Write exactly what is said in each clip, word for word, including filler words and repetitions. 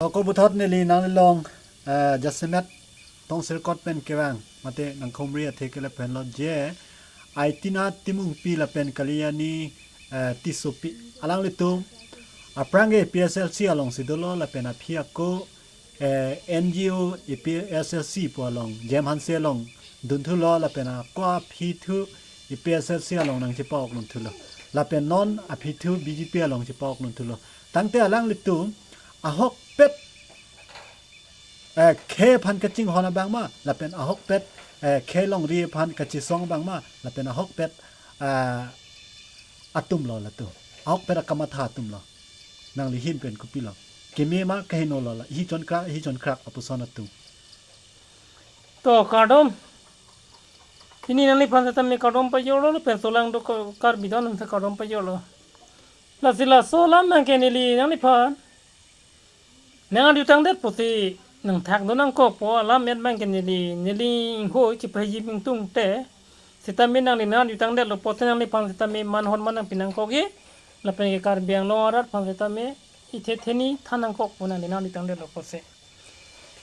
Ako puthot neli nanglilong, eh, jasemet tongsirkot pen kevang mate nangkhumri athe ke lapen lo je Aitina Timungpi lapen Kalyani, eh, Tissopi, alanglitum aphrang ke A P S L C alongsi dolo lapen aphi ako, eh, N G O A P S L C pu along, Jem Hanse along dunthulo lapen ako aphi thu A P S L C along nangchepa-ok dunthulo. Lapen non aphi thu B J P along chepa-ok dunthulo. Tangte alanglitum ahokpet, eh, khei aphan kachinghon abang ma, lapen ahokpet, eh, khei longri aphan kachesong abang ma, lapen ahokpet, eh, atum lo latum. Ahokpet akamatha atum lo. Nangli ahin pen kopilo? Keme ma kaheno lo la. Hi chonkrak, hi chonkrak apuson atum. To kardom. Pini nangliphan setame kardom pajorlo, pen solang do ko-, Karbi don se kardom pajorlo. Lasi laso alam abang ke neli nangliphan nangdutangdet pusi nangthak do nangkokpo alam et abang ke neli, neli inghoi chiphaji bingtung te. Setame nangli nangdutangdetlo pusi nangliphan setame manhon manang pinangkok ye. Lapen ke Karbi Anglong arat aphan setame ithe theni than nangkokpo nangli nangdutangdetlo pusi.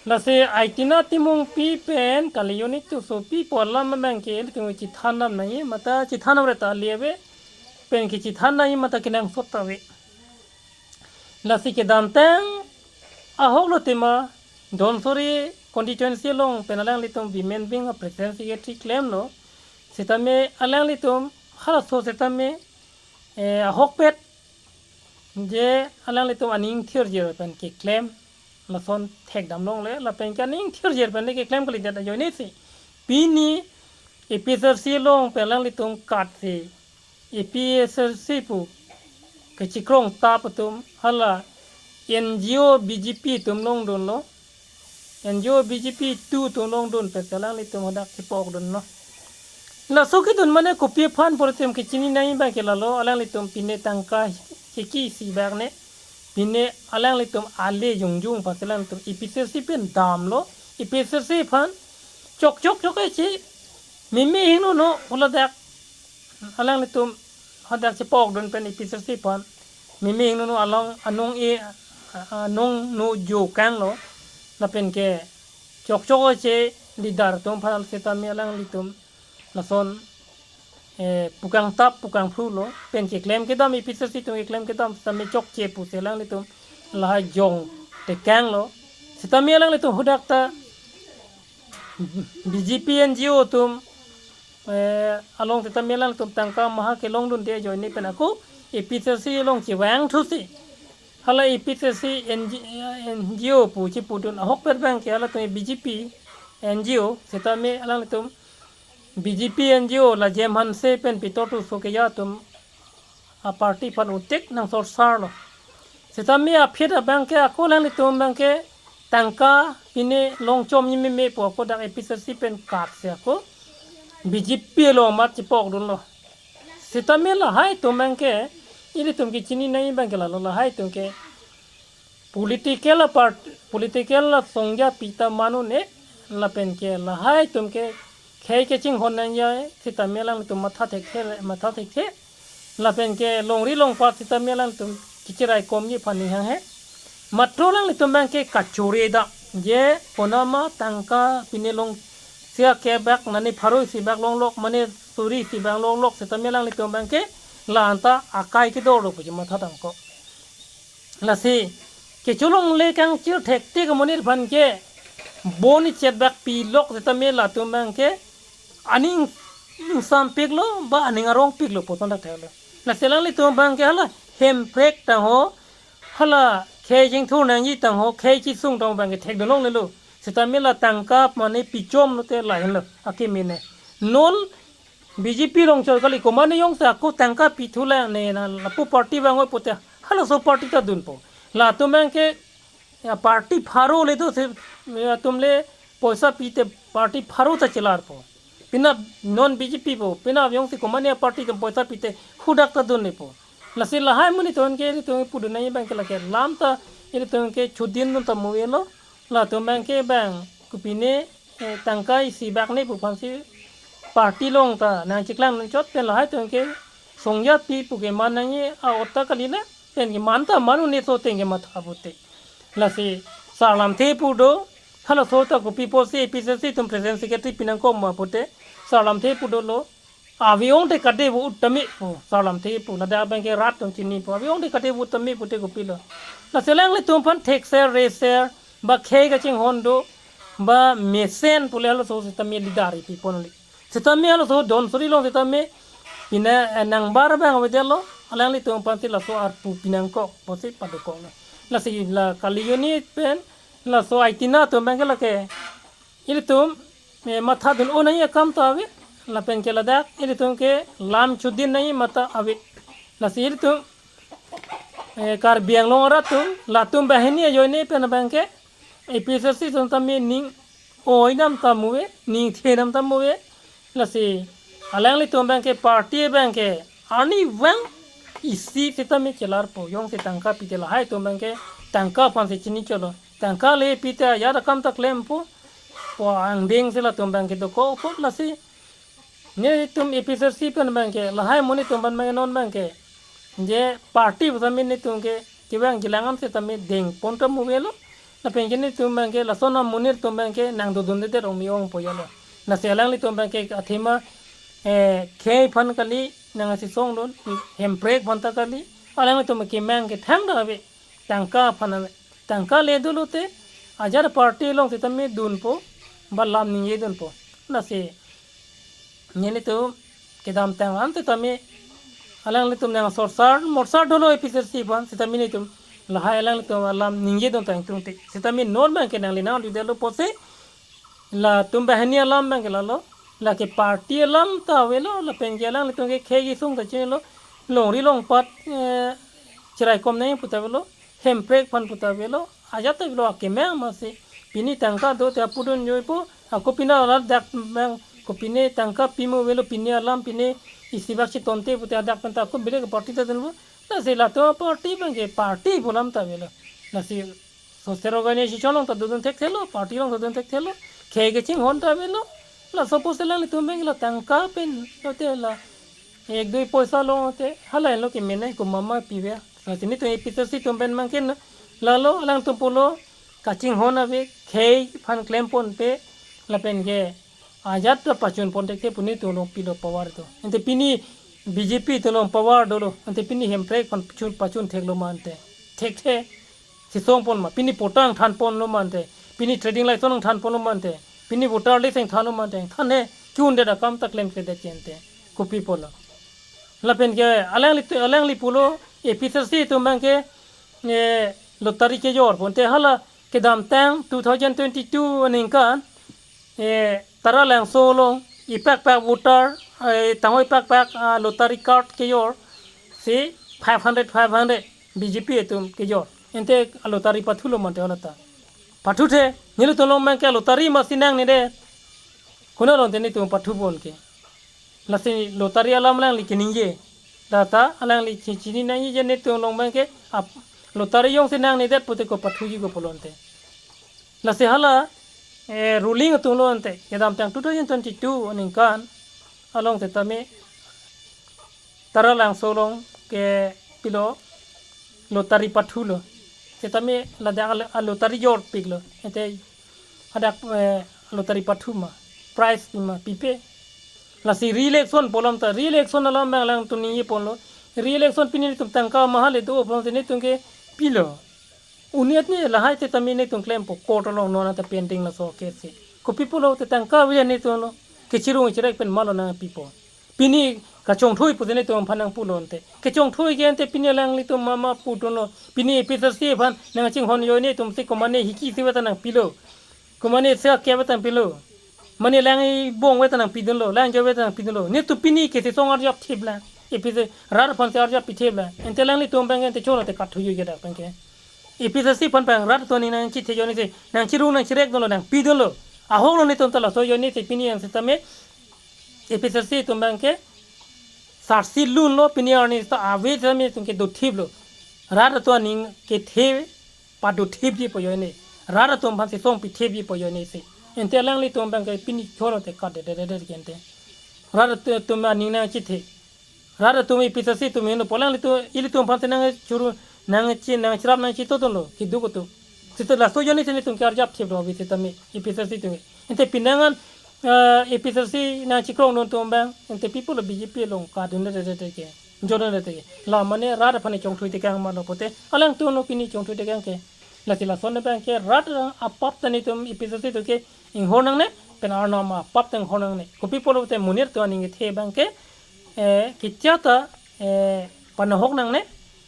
Lasi Aitina Timungpi pen Kalyani Tissopi pu alam abang ke ilitum chethan nam nangji mate chethan namre ta ale ave, pen ke chethan nangji mate kenangsot ta ave. Lasi kedamtang ahok lo tema Dhansiri constituency along pen alanglitum Women Wing a-president secretary klemlo. Setame alanglitum halaso setame, eh, ahokpet je alanglitum aning thirjer pen keklem lason thekdam longle, lapen ke aning thirjer pen le keklem kalidet ajoine si pini A P S L C along pen alanglitum kat si A P S L C pu kachikrong tap atum hala N G O B J P atum longdunlo. N G O B J P tu atum longdun pen alanglitum hadak chepa-ok dunlo. Laso kedun mane kopi aphan poritem kechini nangji abang ke lalo, alanglitum pine tangka keki isi bak ne, pine alanglitum ale jongjong aphan alanglitum A P S L C pen damlo, A P S L C aphan chok chok chok e che meme hingno no uladak alanglitum hadak chepa-ok dun pen A P S L C aphan meme hingno no along anong e, anong no jo kanglo, lapen ke chok chok e che leader atum aphan setame alanglitum lason, eh, pukang tap pukang phru lo, pen keklem kedam A P S L C atum keklem kedam setame chokche pusi alanglitum lahai jong tekanglo. Setame alanglitum hadak ta B J P N G O atum, eh, along setame alanglitum tangka maha kelongdunde ajoine pen ako A P S L C along chevangthusi hala A P S L C N G, eh, N G O pu chepudun ahokpet abang ke halatum B J P N G O setame alanglitum B J P N G O la Jem Hanse pen Peter Tisso keja atum a-party aphan utik nangsorsarlo. Setame aphi abang ke ako alanglitum abang ke tangka pine longchomji meme pu ako dak A P S L C pen kat si ako B J P along amat chepa-ok dunlo. Setame lahai atum abang ke ilitum kechini nangji abang ke lalo, lahai atum ke political apart, political asongja pi ta manu ne, lapen ke lahai atum ke khei kachinghon nangji, setame alanglitum matha thekthe, matha thekthe, lapen ke longri longpat setame alanglitum kechirai komji aphan ning hanghe. Matro alanglitum abang ke kachore da je konama tangka pine long sia kebak nani pharo isi bak longlok mane suri isi bak longlok setame alanglitum abang ke la-anta akai kedorlo puji matha tangko. Lasi kecholongle kangchir thektik amonit aphan ke boni chetbak pilok setame latum abang ke aning ingsampiklo ba aning arongpiklo puson dak theklo. Lasi alanglitum abang ke hala Hemprek tangho, hala khei chingthur nangji tangho, khei chisung tangho abang ke thekdun longlelo. Setame la tangka mane pichomlo te lahenlo akimi ne. Non B J P along chot kali, komane jongsi ako tangka pithu la ne na lapu party vangoi pute halaso party ta dunpo. Latum abang ke ya party pharo le do se, ya atum le poisa pite party pharo ta chelarpo. Penap non B J P po, penap jongsi komane party atum poisa pite hadak ta dunnepo. Lasi lahai amonit atum ke ilitum pudun nangji abang ke lake lam ta ilitum ke chudin dun ta muelo. Latum abang ke bang kopine, eh, tangka isi bak ne pu aphansi party along ta nangcheklang nangchot pen lahai atum ke songja pi pu keman nangji a-ot ta kali la, pen keman ta manu ne so teng ke matha pute. Lasi Sar Lamthe pu do, halaso ta kopi pusi A P H L C atum president secretary pinangkok ma pute, Sar Lamthe pu dolo, ave ong te kade vo ut tame pu, Sar Lamthe pu, ladak abang ke rat atum chini pu, ave ong te kade vo ut tame pute kopilo. Lasi alanglitum aphan thekser reser, ba khei kachinghon do, ba mesen pule halaso sitame leader ipi ponli. Sitame halaso Dhansiri along sitame pine, eh, nangbar abang avedetlo, alanglitum aphansi laso arpu pinangkok pusi padokoklo. Lasi la kali unit pen laso Aitina atum abang ke lake ilitum, eh, mathadun un nangji akam ta ave, lapen ke ladak ilitum ke lam chodin nangji mata ave. Lasi ilitum, eh, Karbi Anglong arat atum, latum banghini ajoine pen abang ke A P H L C atum tame ning oi dam ta mu ave, ning the dam ta mu ave. Lasi alanglitum abang ke party abang ke arnivang isi sitame chelarpo, jongsi tangka pite lahai atum abang ke tangka aphansi chini cholo. Tangka le pite ajat akam ta klempo, pu angdengsi latum abang ke dokokpo. Lasi netum A P H L C pen abang ke lahai amonit atum aphan abang non abang ke je party pu tame netum ke kevang kelang am sitame dengpon ta mu avelo. Lapen ke netum abang ke lason amonit atum abang ke nangdodundedet ong me-ongpo jalo. Lasi alanglitum abang ke athema, eh, khei aphan kali, nangkachesongdun, hemprek aphan ta kali, alanglitum kemang kethang ta ave, tangka aphan ave. Tangka le dolo te, ajat party along sitame dunpo, ba lam ningjedunpo. Lasi nelitum kedamtang an sitame alanglitum nangsorsar morsar dolo A P H L C aphan, sitame netum lahai alanglitum alam ningjedun tang tung te. Sitame non abang ke nangli nangdudetlo pusi, latum banghini alam abang ke lalo, lake party alam ta avelo, lapen ke alanglitum ke khei kesung ta chinilo, longri longpat, eh, cheraikom nangji pu ta avelo, hemprek aphan pu ta avelo, ajat ta avelo akemang amatsi. Pini tangka do te apudun joipo, ako pini arat dak abang, kopine tangka pi mu avelo, pini alam pini isi bak chetonte pute adak pen ta ako bilek party ta dunpo. Lasi latum party abang ke party pu alam ta avelo. Lasi social organization along ta dodun thekthelo, party along ta dodun thekthelo, khei kachinghon ta avelo. Laso pusi alanglitum abang la tangka pen lote la ek dui poisa lo te, hala lo ke mene ko mama pive. Lasi netum A P H L C atum pen abang ke na, lalo alangtum pulo kachinghon ave, khei aphan klemponpe, lapen ke ajat ta pachunpon thekthe pu netum along pilo power atum. Ante pini B J P atum along power dolo, ante pini hemprek aphan pachun, pachun theklo ma ante. Thekthe, chesongpon ma, pini patta nangthanponlo ma ante, pini trading license nangthanponlo ma ante, pini voter list nangthanlo ma ante, than he, chundet akam ta klemkledet ke ante, kopi pulo. Lapen ke alangli, alangli pulo, A P H L C atum abang ke, eh, lottery kejor pu ante hala kedamtang two thousand twenty-two aningkan, eh, Taralangso along ipakpak voter, eh, tangho ipakpak, ah, lottery card kejor si five hundred, five hundred B J P atum kejor. Ante alottery pathulo ma ante hala ta. Pathuthe, nelitum along abang ke alottery masi nangnedet. Konat lo ante netum pathupon ke. Lasi lottery alam alangli keningje. Lata alangli chi-, chini nangji je netum along abang ke ap-, lottery jongsi nangnedet pute ko pathuji ko pulo ante. Lasi hala, eh, ruling atum lo ante, kedamtang two thousand twenty-two aningkan along sitame Taralangso along ke pilo lottery pathulo. Sitame ladak al-, alottery jorpiklo. Ante hadak, eh, lottery pathu ma, prize pi ma, pipe. Lasi re-election pu alam ta, re-election alam abang alangtum ningjeponlo. Re-election pini netum tangka mahal do pulo ante netum ke pilo. Unit ni lahai sitame netum klempo court along non anta pending laso case si. Kopi pulote tangka ave netum lo. Kechirung cherek pen malo nangpipo. Pini kachongthui pute netum aphan nangpulo ante. Kachongthui ke ante pini alanglitum mama pudunlo. Pini A P H L C aphan nangchinghon ajoine atum si komane hiki si veta nangpilo. Komane se ke veta pilo. Mane lang ibong veta nangpidunlo, lang jo veta nangpidunlo. Netum pini ke sesong arjap thip la. A P H L C rat aphan si arjap pithip la. Ante alanglitum abang ante choro te kathuji ke dak abang ke. A P H L C aphan abang rat atum aning nangchethe ajoine si, nangchirung nangcherekdunlo, nangpidunlo. Ahok lo netum ta laso ajoine si pini an sitame A P H L C atum abang ke sarsi lunlo, pini arni ta ave sitame netum ke dothiplo. Rat atum aning kethe padothipji pu ajoine. Rat atum aphan sesong pithipji pu ajoine si. Ante alanglitum abang ke pini choro te katdededet ke ante. Rat atum aning nangchethe. Rat atum A P H L C atum heno pu alanglitum, ilitum aphan si nangchuru, nangchi, nangcherap nangchitodunlo, keduk atum. Sita laso ajoine si nelitum ke arjap thip do bi sitame A P H L C atum ke. Ante pinangan, eh, A P H L C nangchekrongdun atum abang, ante pi pulo B J P along kadunde te te ke. Jodunde te ke. La mane rat aphan chongthui tekang ma lo pote. Alangtum no pini chongthui tekang ke. Lasi lason abang ke rat apap ta nelitum A P H L C atum ke inghor nangne, pen Arnam apap ta inghor nangne. Kopi pulote monit atum aning kethe abang ke, eh, kecha ta, eh, panahok nangne,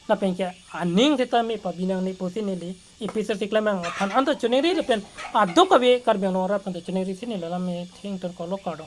lapen ke aning sitame pabi nangne pusi neli A P H L C keklem abang aphan anta choningri lapen aduk ave Karbi Anglong arat aphan ta choningri si neli lam me thengton kolo kardom.